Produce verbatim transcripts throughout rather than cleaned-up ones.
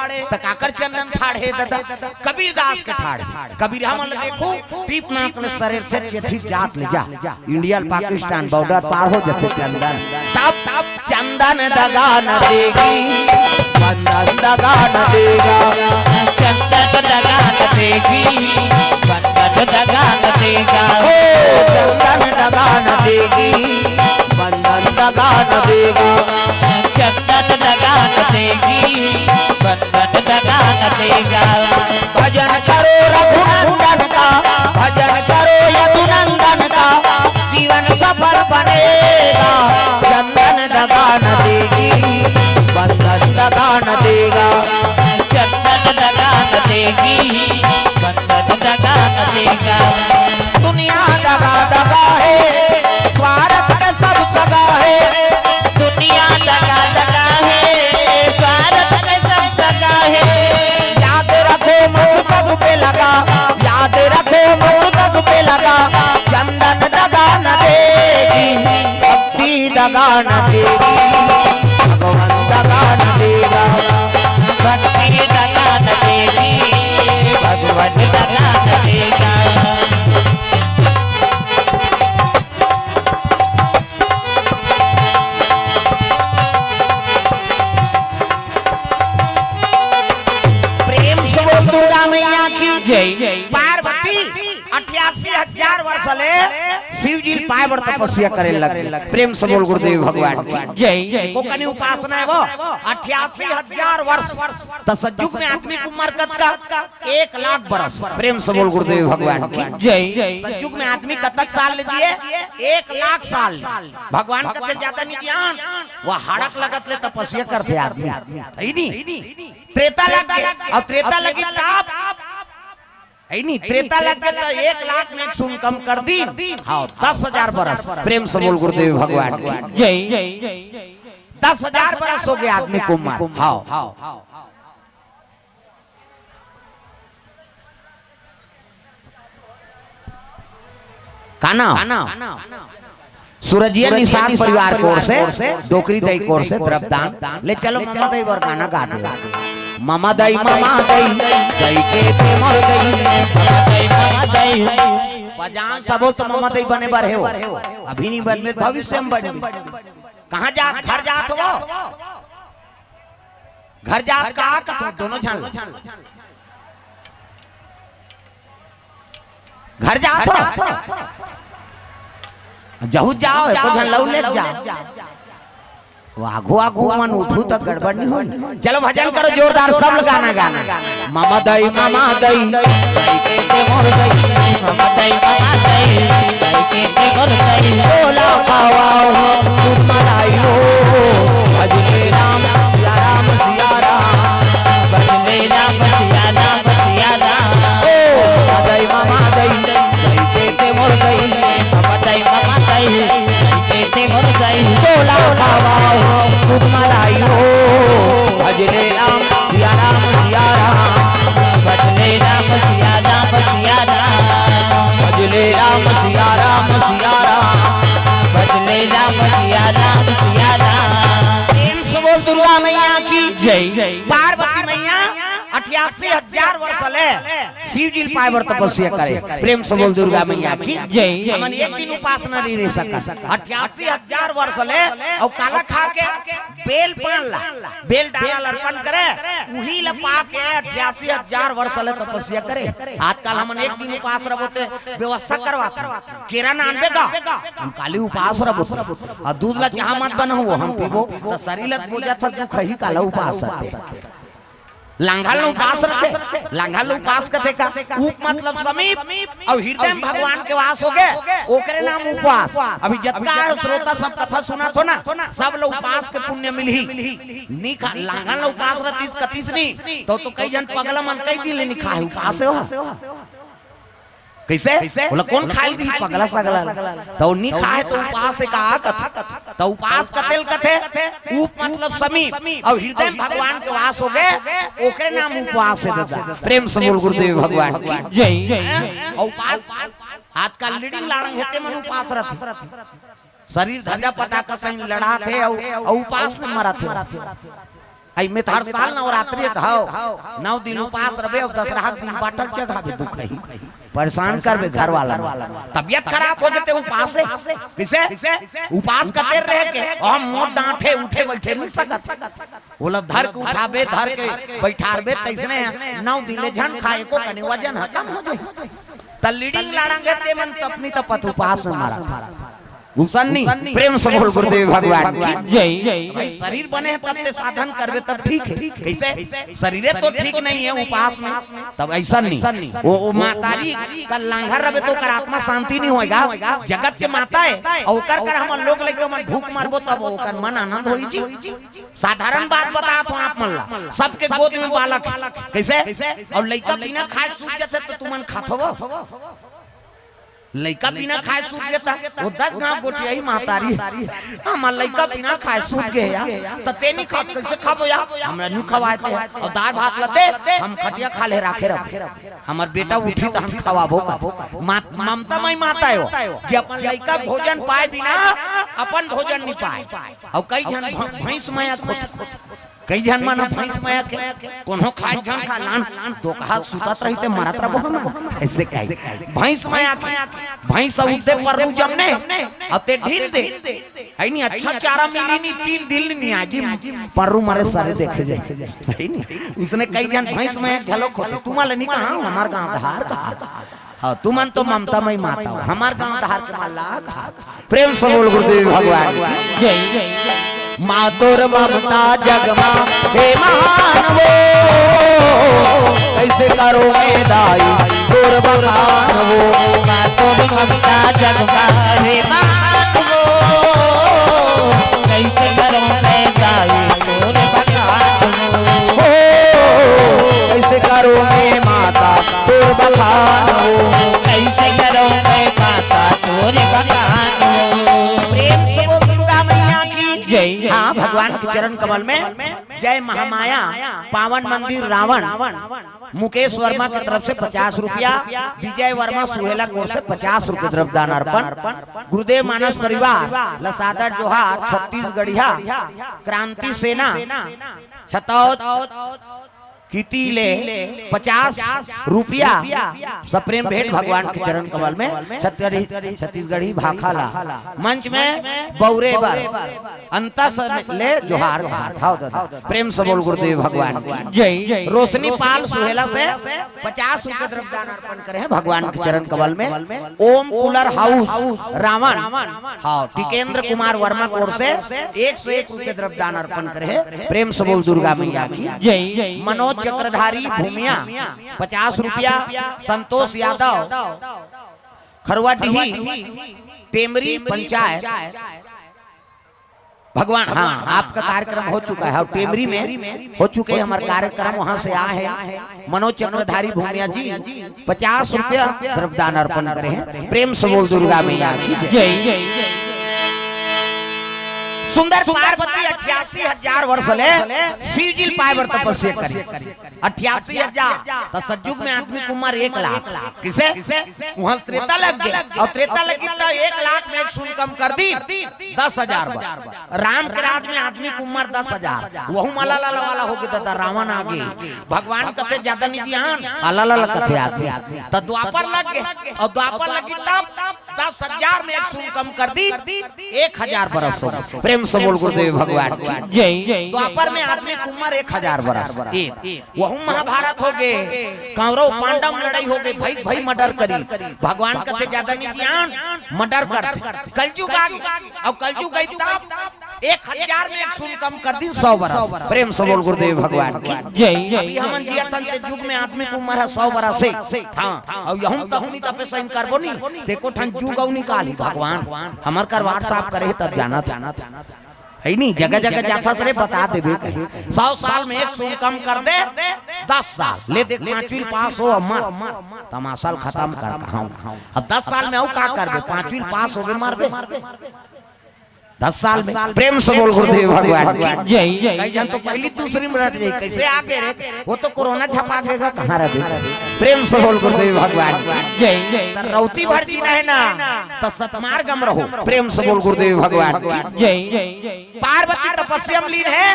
त काकर चंदन ठाढ़े ददा? कबीरदास के ठाढ़े। कबीर हमन ल देखो, दीप नाक ले सरेर से चेथी जात ले जा। इंडिया ल पाकिस्तान बॉर्डर पार हो जथे चंदन। तब, तब चंदन दगा न देगी, बंदन दगा न देगा। चंदन दगा न देगी, बंदन दगा न देगा। ओ चंदन दगा न देगी, बंदन दगा न देगा। चंदन दगा न देगी, बंदन दगा न देगा। भजन करो रघुनंदन का, भजन करो यदुनंदन का, जीवन सफल बनेगा। चंदन दगा न देगी, बंदन दगा न देगा। चंदन दगा न देगी, बंदन दगा न देगा। दुनिया दगा दगा है, स्वार्थ के सब सगा है। दुनिया दगा दगा है, स्वार्थ के सब सगा है। याद रखो मस्तक पे लगा, याद रखो मस्तक पे लगा। चंदन दगा न देगी, भक्ति दगा न देगी, भगवान दगा न देगा। भक्ति दगा न देगी, भगवान दगा न देगा। प्रेम से बोल दुर्गा मैया की जय। पार्वती अठासी हजार वर्ष ले शिव जी ल पाए बर तपस्या करे लगे। प्रेम से बोल गुरुदेव भगवान की जय। ओ कनी उपासना हे वो, अठासी हजार वर्ष। त सतयुग में आदमी के उम्र कतका? एक लाख बरस। प्रेम से बोल गुरुदेव भगवान की जय। सतयुग में आदमी कतक साल ले जिए? एक लाख साल। भगवान कथे ज्यादा नहीं जियान, वो हड़क लगत ले तपस्या करथे आदमी। हे नी? त्रेता लग गे, अउ त्रेता लगी तब, हे नी? त्रेता लग गे त एक लाख में सुन कम कर दी। हाँ, दस हजार बरस। प्रेम से बोल गुरुदेव भगवान की जय। दस हजार बरस हो गे आदमी के उम्र। हाँ। का नाम? सूरजिया निषाद परिवार के ओर से, डोकरी दाई के ओर से द्रव्यदान। ले चलो ममा दाई बर गाना गा दे। ममा दाई, ममा दाई, दाई के ते मोर दाई, ममा दाई, ममा दाई। बजान सबो तो ममा दाई बने बर हे वो। अभी नहीं बनबे, भविष्य में बनबे। कहाँ जात? घर जात हो? घर जात का कथो दोनों झन? घर जात हो? जहू जाओ, एको झन लऊ ले जाओ। वो आघू आघू मन उठू त गड़बड़ नहीं होई। चलो भजन करो जोरदार, सब गाना गाना। ममा दई, ममा दई, दई के ते मोर दई। ममा दई, ममा दई, दई के ते मोर दई। बोला पावा हो, तुम मलाई हो। भजले राम, सिया राम, सिया राम। भजले राम, सिया राम, सिया राम। ओ, ममा दई, ममा दई, दई के ते मोर दई। ममा दई, ममा दई, दई के ते मोर दई। बोला पावा हो, तुम मलाई हो। भजले राम, सिया राम, सिया राम। भजले राम, सिया राम, सिया राम। भजले राम, सिया राम, सिया राम। भजले राम, सिया राम, सिया राम। प्रेम से बोल दुर्गा मैया की जय। पार्वती मैया अठासी हजार वर्ष ले शिव जी ल पाए बर तपस्या करे। प्रेम से बोल दुर्गा मैया की जय। हमन एक दिन उपासना नहीं रह सकत। अठासी हजार वर्ष ले अउ काला खा के बेल पान ला, बेल डाला ल अर्पण करे, उही ल पा के अठासी हजार वर्ष ले तपस्या करे। आजकल हमन एक दिन उपास रबो ते व्यवस्था करवात हन। केरा नानबे का? हम काली उपास रबो ते। अउ दूध ला चाह मत बनाओ, हम पीबो। त शरीर ल बोलत ह, दुख ही काला उपास आते। लांघा ल उपास रथे, लांघा ल उपास कथे का? उप मतलब समीप, अउ हृदय में भगवान के वास हो गे, ओकरे नाम उपवास। अभी जतका हे श्रोता सब कथा सुनत हो ना, सब ल उपास के पुण्य मिलही। नी खा, लांघा ल उपास रथिस कथिस नी, तो, तो कई झन पगला मन कई दिन ले नी खाए, उपास हे वो। कइसे? बोला, कोन खाए दी पगला सगला? त ओ नी खाए त उपास हे का कथे? त उपास कते ल कथे? उप मतलब समीप, अउ हृदय में भगवान के वास हो गे, ओकरे नाम उपवास हे ददा। प्रेम से बोल गुरुदेव भगवान की जय। अउ उपास आजकल लीडिंग लाड़ंग हे ते मन उपास रथे। शरीर धजा पटाखा सही लड़ात हे अउ, अउ उपास में मरत हे। अई में त हर साल नवरात्रि त हव, नौ दिन उपास रबे अउ दसरहा के दिन बाटल चघाबे दुखही। परेशान करबे घर वाला मन। तबियत खराब हो जथे उपास से। कइसे? उपास कते रह के हम मोर डांठे उठे बइठे नइ सकत। ओला धर के उठाबे, धर के बइठारबे, तइसने नौ दिन ले झन खाए को कने वजन ह कम हो जाही। त लीडिंग लाड़ंग हे ते मन त अपनी त पथ उपास में मरत। गुसन नी, प्रेम से बोल गुरुदेव भगवान की। जय। भाई, शरीर बने हे तब ते साधन करबे तब ठीक हे। कइसे? शरीरे तो ठीक नइ हे उपास में, तब अइसन नी। वो, वो महतारी का लांघर रबे तो ओकर आत्मा शांति नइ होय गा। जगत के माता हे, अउ ओकर कर हमन लोग लइका मन भूख मरबो तब ओकर मन आनंद होई जी। साधारण बात बतात हंव आप मन ला, सबके गोद में बालक हे। कइसे? अउ लइका बिना खाए सूत जथे त तुमन खाथो वो? लइका बिना खाए सूत गे त वो दस गांव गोठियाही महतारी हे। हमर लइका बिना खाए सूत गे हे यार, त ते नइ खात, कइसे खाबो यार? हमला नइ खवाए ते। अउ दार भात ल दे, हम खटिया खाल्हे राखे रबो। हमर बेटा उठही त हम खवाबो कथे। मात-, ममता मई माता हे वो, कि अपन लइका भोजन पाए बिना अपन भोजन नइ पाए। अउ कई झन भ-, भैंस मया के होथे। कई झन मन ह भैंस मया के, कोनो खाए झन खा लान, दोकहा सुतत रही ते मरत रबो हमन। अइसे कही भैंस मया के, भैंस अउ दे पर्रू जमने, अउ ते ढील दे। हइ नी, अच्छा चारा मिली नी, तीन दिन नी आगी, पर्रू मरे सरे देखे जाही। हइ नी, उसने कई झन भैंस मया घलो होथे, तुमन ल नइ कहा, हमर गांव धार कहा। हाँ, तुमन तो ममता मई माता हो, हमर गांव धार के मल्ला कहा। प्रेम से बोल गुरुदेव भगवान की। जय। माँ तोर ममता जग मा हे महान वो, कइसे करों मैं दाई तोर बखान वो। माँ तोर ममता जग मा हे महान वो, कइसे करों मैं दाई तोर बखान वो। ओ, कइसे करों मैं माता तोर बखान वो। कइसे करों मैं माता तोर बखान वो। प्रेम से बोल दुर्गा मैया की जय। हाँ, भगवान के चरण कमल में जय महामाया, पावन मंदिर रावण, मुकेश वर्मा की तरफ से पचास रुपया, विजय वर्मा सुहेला कोर से पचास रुपया द्रव्यदान अर्पण, गुरुदेव मानस परिवार ल सादर जोहार, छत्तीसगढ़िया क्रांति सेना छतौद किती ले पचास रुपया सप्रेम भेंट भगवान के चरण कमल में छत्तीसगढ़ी, छत्तीसगढ़ी भाखा ला मंच में बउरे बर अंतस ले जोहार भार। हाव दादा, प्रेम से बोल गुरुदेव भगवान की। जय। रोशनी पाल सुहेला से पचास रुपये द्रव्यदान अर्पण करे हे भगवान के चरण कमल में। ओम कूलर हाउस रावण, हाँ, टिकेंद्र कुमार वर्मा कोर से एक सौ एक रुपये द्रव्यदान अर्पण करे हे। प्रेम से बोल दुर्गा मैया की। जय। मनोज चक्रधारी भूमिया पचास रुपया, संतोष यादव खरवाडीही टेमरी पंचायत। भगवान, हाँ, आपका कार्यक्रम हो चुका है और टेमरी में हो चुके हैं हमारे कार्यक्रम, वहां से आए हैं मनोज चक्रधारी भूमिया जी, पचास रुपया द्रव्यदान अर्पण करे हैं। प्रेम से बोल दुर्गा मैया की जय। जय। सुंदर पार्वती अट्ठासी हजार वर्ष ले शिव जी ल पाए बर तपस्या करे। अट्ठासी हजार, त सतयुग में आदमी के उम्र एक लाख। किसे? वहां त्रेता लग गे, और त्रेता लगी त एक लाख में एक शून्य कम कर दी, दस हजार बर। राम के राज में आदमी के उम्र दस हजार, वहू म अलाला वाला हो गे दादा, रावण आ गे। भगवान कथे ज्यादा नइ जियान, अलाला कथे आदमी। त द्वापर लग गे, और द्वापर लगी तब दस हजार में एक शून्य कम कर दी, एक हजार बरस हो गे। प्रेम से बोल गुरुदेव भगवान की। जय। द्वापर में आदमी के उम्र एक हजार बरस, एक। वहू महाभारत हो गे, कौरव पांडव लड़ाई हो गे, भई भई मर्डर करी। भगवान कथे ज्यादा नइ जियान, मर्डर करथे। कलयुग आ गे, अउ कलयुग आई तब एक हजार में एक शून्य कम कर दी, सौ बरस। प्रेम से बोल गुरुदेव भगवान की। जय। अभी हमन जियत हन ते युग में आदमी के उम्र है सौ बरस हे। हाँ, अउ यहू तक नइ तपे सही करबो नी, ते एको ठन युग अउ निकाली भगवान। हमर कर WhatsApp करे हे तब जानत हे। हइ नी, जगह जगह जाथस रे, बता देबे कहे। सौ साल में एक शून्य कम कर दे, दस साल ले देख, पांचवी ल पास हो अउ मर, तमाशा ल खतम कर कहांव। अब दस साल में अउ का करबे, पांचवी ल पास होबे, मरबे। दस साल में। प्रेम से बोल गुरुदेव भगवान की। जय। कई झन तो पहली दूसरी में रट जाई, कैसे आ गे रे? वो तो कोरोना छपा देगा, कहाँ रहे? प्रेम से बोल गुरुदेव भगवान की। जय। त रौती भर जीना हे ना, त सतमार्ग म रहो। प्रेम से बोल गुरुदेव भगवान की। जय। पार्वती तपस्या में लीन हे,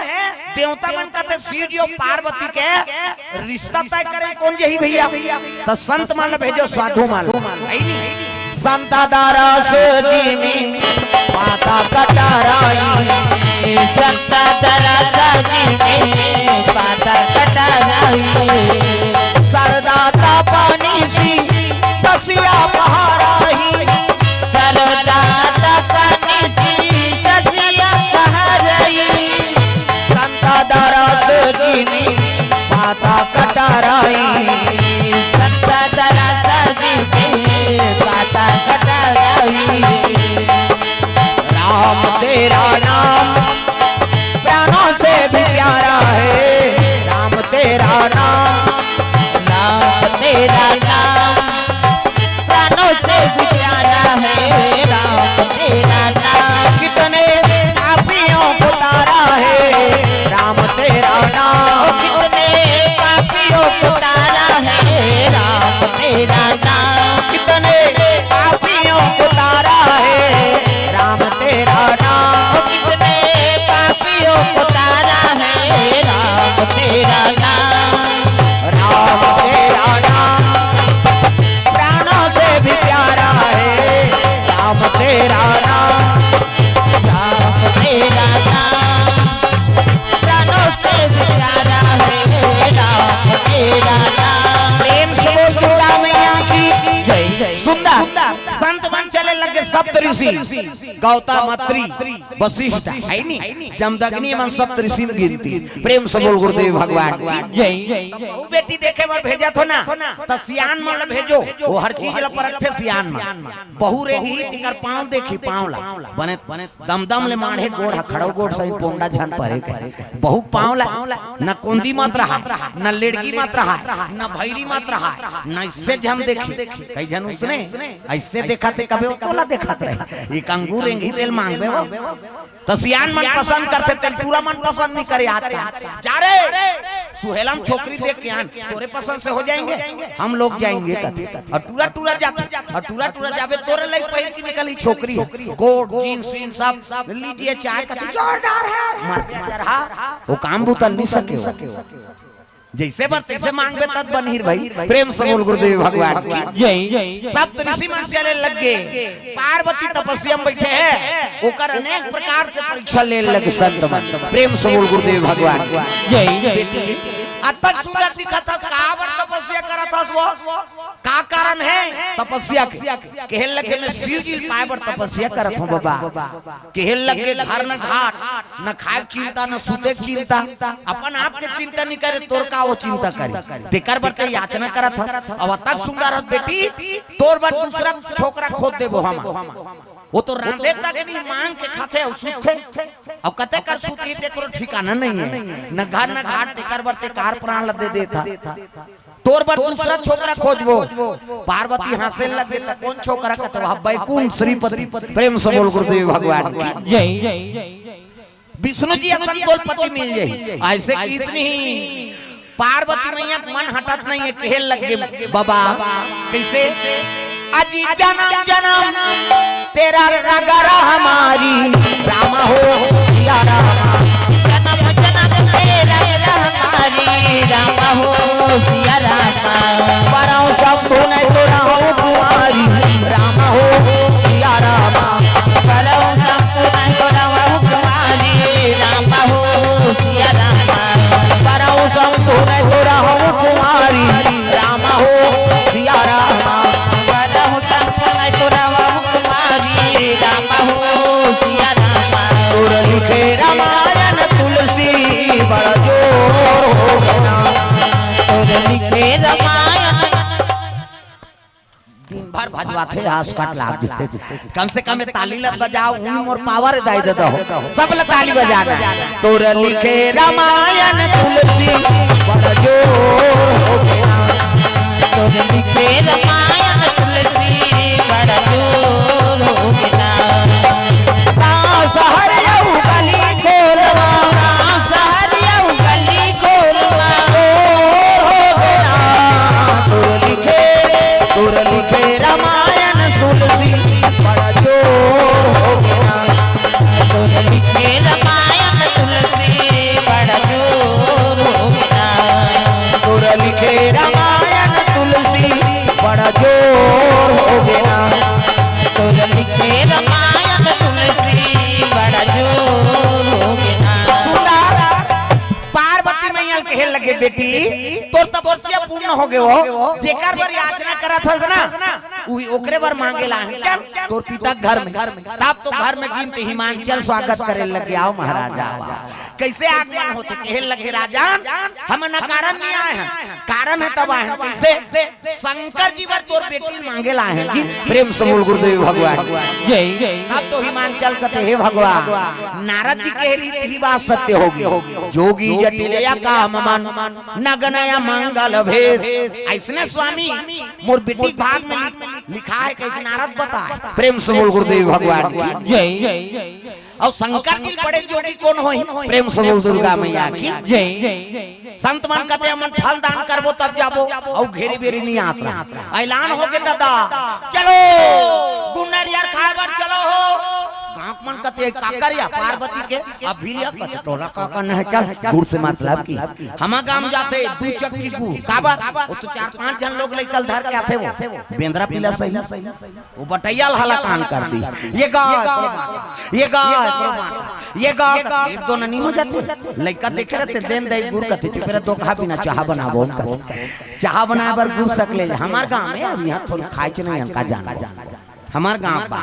देवता मन कथे शिव जी अउ पार्वती के रिश्ता तय करे कोन जही भैया? त संत मन भेजो, साधु मन। है नी? संत दरस जिनि पाता कटाराई। संत दरस जिनि पाता कटाराई। सरदा तपनि सि ससिया पहाराई। सरदा तपनि सि ससिया पहाराई। संत दरस जिनि पाता कटाराई। संत दरस जिनि पाता कटाराई। राम तेरा नाम प्राणों से भी प्यारा है। राम तेरा नाम, राम तेरा नाम प्राणों से भी प्यारा है। राम तेरा नाम कितने पापियों को तारा है। राम तेरा नाम कितने पापियों को तारा है। राम तेरा नाम कितने पापियों को तारा है। राम तेरा नाम कितने पापियों को तारा है। राम तेरा नाम, राम तेरा नाम प्राणों से भी प्यारा है। राम तेरा नाम, राम तेरा नाम प्राणों से भी प्यारा है। राम तेरा नाम। प्रेम से बोल दुर्गा मैया की जय। सुंदर। संत मन चले लगे सप्त ऋषि, गौतम, अत्रि, वशिष्ठ, है नी? जमदग्नि मन सप्त ऋषि में गिनती। प्रेम से बोल गुरुदेव भगवान की। जय। बहू बेटी देखे बर भेजत हो ना, त सियान मन ल भेजो, वो हर चीज ल परखथे सियान मन। बहू रेंगही, तिकर पाँव देखही, पाँव ला। बने दमदम ले माढ़े गोड़ ह, खड़ो गोड़ सही पोंडा झन परे के। बहू पाँव ला, न कोंदी मत रहा, न लेड़गी मत रहा, न भैरी मत रहा, न इससे झन देखी। कई झन उसने ऐसे देखत हे, कबे वो तोला देखत रहे। एक अंगूर रेंगही तेल मांगबे वो। त सियान मन पसंद करथे, तेल टूरा मन पसंद नहीं करे। आज का जा रे, सुहेलम छोकरी देख के आन, तोरे पसंद से हो जाएंगे, हम लोग जाएंगे कथे। और टूरा टूरा जाथे, और टूरा टूरा जाबे तोरे लई पहिर के निकलही छोकरी, कोट, जींस, सीन सब लीजिए, चाहे कथे जोरदार है, मार के जरहा, वो काम बुतल नहीं सके वो। जैसे बर तैसे मांगबे तब बनही भाई। प्रेम से बोल गुरुदेव भगवान की। जय। सप्त ऋषि मन चले लग गे, पार्वती तपस्या में बैठे हे, ओकर अनेक प्रकार से परीक्षा ले लगे संत मन। प्रेम से बोल गुरुदेव भगवान की। जय। बेटी, अतक सुंदर दिखत हस, काबर तपस्या करत हस वो? का कारण हे तपस्या के? कहे लगे, मैं शिव जी पाए बर तपस्या करत हूँ बाबा। कहे लगे, घर न घाट, न खाए के चिंता, न सूते के चिंता, अपन आप के चिंता नहीं करे, तोर का वो चिंता करे? तेकर बर ते याचना करत हस। अब अतक सुंदर हस बेटी, तोर बर दूसरा छोकरा खोज देबो हम। वो तो रांधे तक नहीं, मांग के खाथे अउ सूतथे। अब कते कर सूतही, तेकरो ठिकाना नहीं है, न घर न घाट, तेकर बर ते कार प्राण ल दे देत हस। तोर बर दूसरा छोकरा खोजबो। पार्वती हंसे लगे त कोन छोकरा कथे, वह बैकुंठ श्रीपति। प्रेम से बोल गुरुदेव भगवान की। जय। विष्णु जी असन तोला पति मिल जाही। ऐसे किस नहीं, पार्वती मैया के मन हटत नहीं है, कहे लगे बाबा। कैसे? अजी जन्म जन्म तेरा रगा रहा हमारी, राम हो सिया राम। जन्म जन्म तेरा रगा हमारी, राम हो सिया राम। परौं शंभु नहीं तो रहूं कुंवारी, राम हो सिया राम। परौं शंभु नहीं तो रहूं कुंवारी, राम हो सिया राम। परौं शंभु नहीं तो रहूं कुंवारी, राम हो सिया राम। परौं शंभु नहीं तो रहूं कुंवारी, राम हो सिया राम। तोर लिखे रामायण तुलसी बड़ जोर हो गया। तोर लिखे रामायण। दिन भर भजवाथे, हंस कट लाग दे। कम से कम ताली ल बजाओ, उन मोर पावर दाई दे दो। सब ल ताली बजाना। तोर लिखे रामायण तुलसी बड़ जोर हो गया। तोर लिखे रामायण तुलसी बड़ जोर हो गया। सास जोर हो गया। तोर लिखे रमायन तुलसी बड़ा जोर हो गया। सुंदर पार्वती मैया ल कहे लगे, "बेटी, तोर तपस्या पूर्ण हो गयो, जेकर बर याचना करत हस ना, उही ओकरे बर मांगे ला हे। चल, तोर पिता के घर में।" तब तो घर में गिनते हिमांचल स्वागत करे लगे, "आओ महाराज, आओ।" कैसे आगमन होथे? कहे लगे, "राजन, हमन अकारण नहीं आए हन, कारण हे तब आए हन।" कैसे? शंकर जी बर तोर बेटी मांगे ला आए हन जी। प्रेम से बोल गुरुदेव भगवान। जय। तब तो हिमांचल कथे, "हे भगवान, नारद जी कहे रहिस, इही बात सत्य होगे। जोगी जटिल या काम मन, नगन या मंगल भेष।" अइसने स्वामी मोर बेटी के भाग में लिख-, लिखा हे, कहिके नारद बताए। प्रेम से बोल गुरुदेव भगवान की। जय। अउ शंकर जी बड़े जोगी कोन होही? प्रेम से बोल दुर्गा मैया की। जय। संत मन कथे, "हमन फल दान करबो तब जाबो," अउ घेरी बेरी नहीं आत रहा। ऐलान होगे दादा, "चलो गुन्नरियर खाए बर चलो हो।" गाँव मन कथे, "काकर या पार्वती के?" अब भी लिया कथे, "टोला काका नहीं, चल, गुड़ से मतलब की।" हमा गाँव जाथे दू चक्की गुड़, काबर? वो तो चार पांच झन लोग लइका ल धर के आथे, वो बेंदरा पीला सही। वो बटैया ल हलाकान कर दी। ये गा, एकरो बाटा, ये गा, एकरो बाटा, ये गा, एक दो ननी हो जाथे। लइका देखे रहते, देन दई गुड़ कथे, "चुप रह, दो कहा बिना चाहा बनाबो," कथे। चाहा बनाए बर गुड़ सक ले, हमार गाँव में अब यहाँ थोड़ी खाइच नहीं, इनका जान। हमार गाँव बा।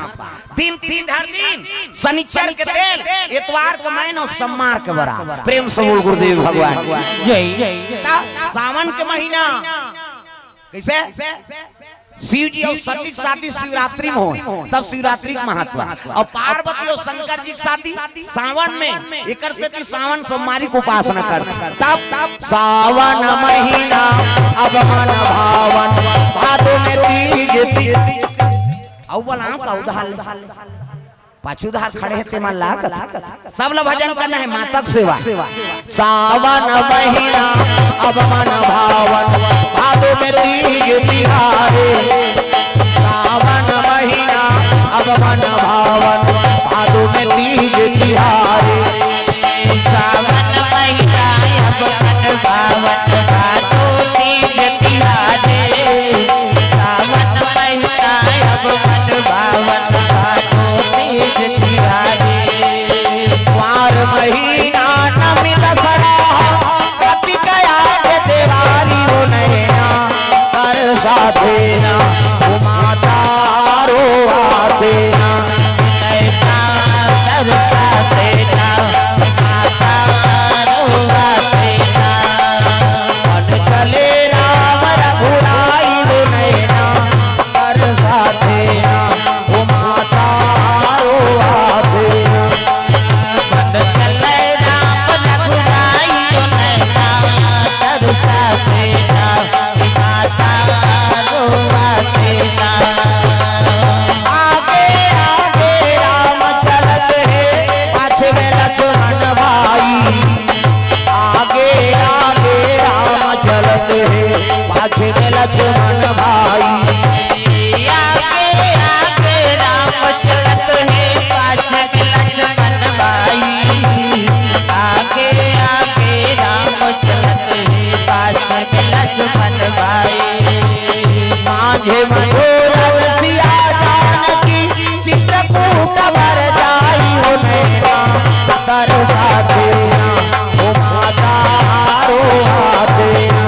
दिन तीन धर दिन, शनिचर के तेल, एतवार के मैन अउ सम्मार के बरा। प्रेम से बोल गुरुदेव भगवान। जय। त सावन के महीना कैसे? शिव जी अउ सती के शादी शिवरात्रि में होय, तब शिवरात्रि के महत्व। अउ पार्वती अउ शंकर जी के शादी सावन में, एकर सेती सावन सोमवारी के उपासना कर। तब सावन महीना अब मन भावन, भादो में तीज ती-, अउ बोला का उधार ले। पाछू धार खड़े हे, तेमन ला कथे। सब ला भजन करना हे, माता के सेवा। सावन महीना अब मन भावन, भादो में तीज तिहारे। सावन महीना अब मन भावन, भादो में तीज तिहारे। सावन महीना अब मन भावन, भादो तीज तिहारे। सावन महीना अब मन भावन, भादो तीज तिहारे। कुंवार महीना नमी दसरा, कतिक आथे देवारी हो नैना, कर साथे ना, उमा तारो आथे ना। नैना कर साथे ना, उमा तारो आथे ना। मन चले राम रघुराई हो नैना, कर साथे ना, उमा तारो आथे ना। मन चले राम रघुराई हो नैना, कर साथे ना, उमा तारो आथे ना। आगे आगे राम चलत हे, पाछे में लक्ष्मण भाई। आगे आगे राम चलत हे, पाछे में लक्ष्मण भाई। आगे आगे राम चलत हे, पाछे में लक्ष्मण भाई। आगे आगे राम चलत हे, पाछे में लक्ष्मण भाई। माझे मधुर सिया जानकी, चित्रकूट बर जाई हो नैना, कर साथे ना, उमा तारो आथे ना।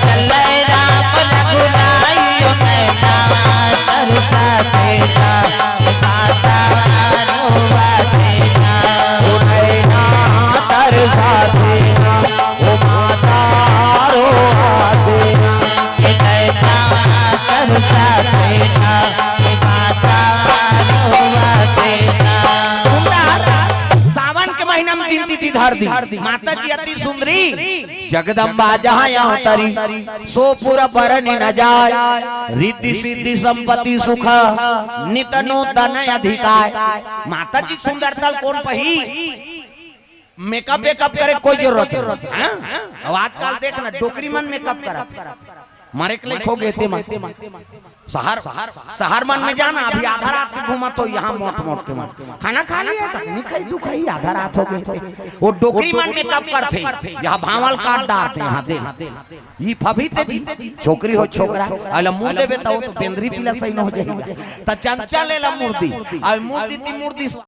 चले राम रघुराई हो नैना, कर साथे ना, उमा तारो आथे ना। ओ नैना, कर साथे ना, उमा तारो आथे ना। ए नैना, कर साथे ना, उमा तारो आथे ना। सुंदर, सावन के महीना में दिन तिथि धर दी। माता जी अति सुंदरी, जगदम्बा जहाँ यहाँ तरी, सो पुर बरनि न जाय, रिद्धि सिद्धि संपत्ति सुख, नित नूतन अधिकाय। माता जी के सुंदरता ल कोन पही? मेकअप वेकअप करे कोई जरूरत नहीं, हाँ? अब आजकल देख ना, डोकरी मन मेकअप करत। मरे के लइक हो गे ते मन। शहर, शहर मन में जाना, अभी आधा रात के घूमत हो यहाँ मोट मोट के मन। खाना खा लिया का? नहीं खाई, तू खाई, आधा रात हो गे ते। वो डोकरी मन में कब करथे, यहाँ भांवल काट डारथे, यहाँ दे। ई फभी ते जी, छोकरी हो छोकरा, अला मुड़ देबे त वो तो बेंदरी पिला सही न हो जाएगा। त चंचल एला मुड़ दी, अब मुड़ दी ती मुड़ दी।